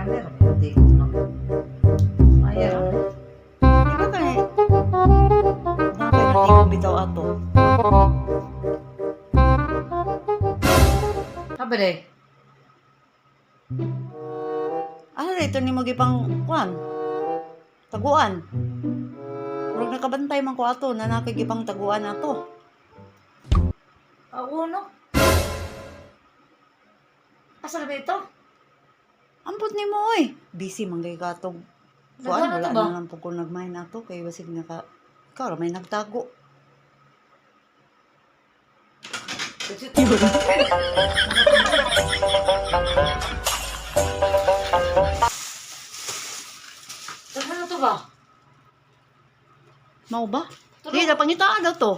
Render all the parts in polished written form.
Ano ra may tigom no? Ay ra. Di ba kay naa kay natigom bitaw ato? Habere. Ano ito ni mo gipang kuan? Taguan. Murag nakabantay man ko ato na nakigipang taguan ato. Ako no. Asa na ba ito? Ambot nimo oy. Busy man kay katong kuan, Nagana wala to ba? na lang po ko nagmain ato kay basig naka ikaw ra may nagtago. Daghan na to ba? Mao ba? Tulo. Sige, pangitaan daw to.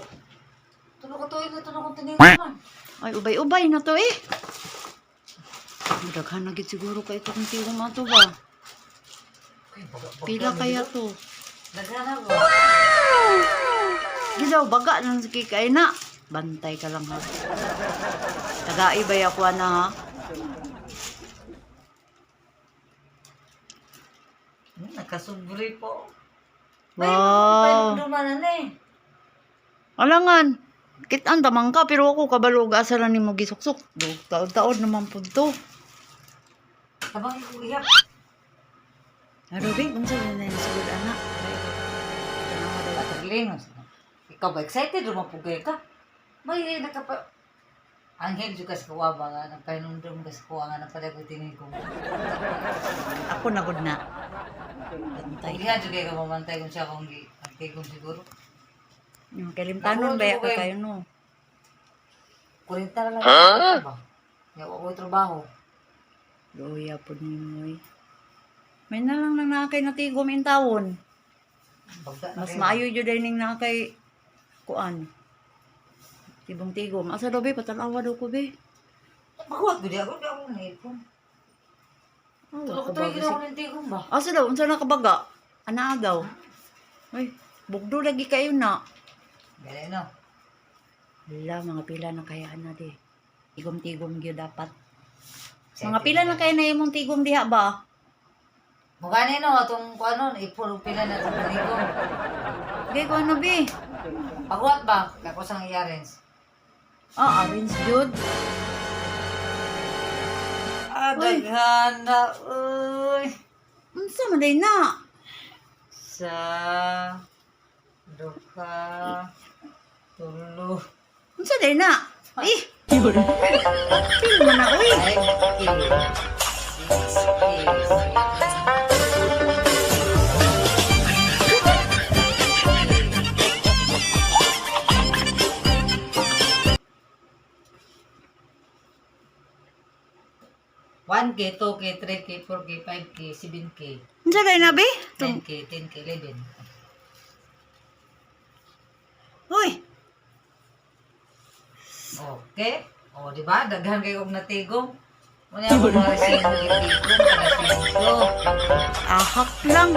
Tulo ka tuig na tulo kong tinignan man. Ay, ubay-ubay na to eh. Daghan na gid siguro kay itong tigom ato ba? Ay, baga- Pila kaya to? Daghan na ba? Gidaw, baga nang sige kay na. Bantay ka lang ha. Tagai ba ako na ha? Nakasubri po. Wow. Ay, dumanan eh. Alangan. Kitaan tamang ka pero ako kabalo og asa lang nimo gisuksok. Dug taod-taod naman pud to. Tabang ihap. Ano be, unsa na na sigud ana? Tanawa daw. Katerling. Ikaw ba excited o mapugay ka? May nakapa... Anghel juga sa kuwa ba nga nagpahinumdum ka sa kuwa nga napalay ko tingin ko. Ako na gud na. Bantay. Iha juga ka mamantay kung siya kung gi ang tigom siguro. Yung kalimtanon ba ka kayo no? 40 na lang. Huh? Ba? Yaw ako trabaho. Luya pud nimo eh. May na lang na nakay natigom in tawon. Bagda na Mas kayo. maayo jud ay ning nakay kuan. Tibong-tigom. Asa daw be patanawa daw ko be. Pakuhat gud ako di ako naipon. Awa Tulo ko ka ba tuig na bisig- ako ng tigom ba? Asa daw unsa na kabaga? Ana daw. Ay, bugdo lagi kayo na. Gali no. Hala, mga pila na kaya na di. Tigom-tigom gyud dapat. Mga pila na kaya na imong tigom diha ba? Mukha ni no atong kuanon ipon og pila na atong tigom. Okay, ko ano be? Pakuhat ba? Kako sang i-arrange. Ah, arrange jud. Ah, Uy. daghan na, uy. Unsa man day na? Sa, duha, tulo, Unsa day na? Eh. Pil man na uy. 5K, 6K, 1K, 2K, 3K, 4K, 5K, 7K, Unsa day na be? 9K, 10K, 11. Uy, Okay. O, di ba? Daghan kayo og natigom. Muna ako mga resibo gitigom, resibo. ahak lang.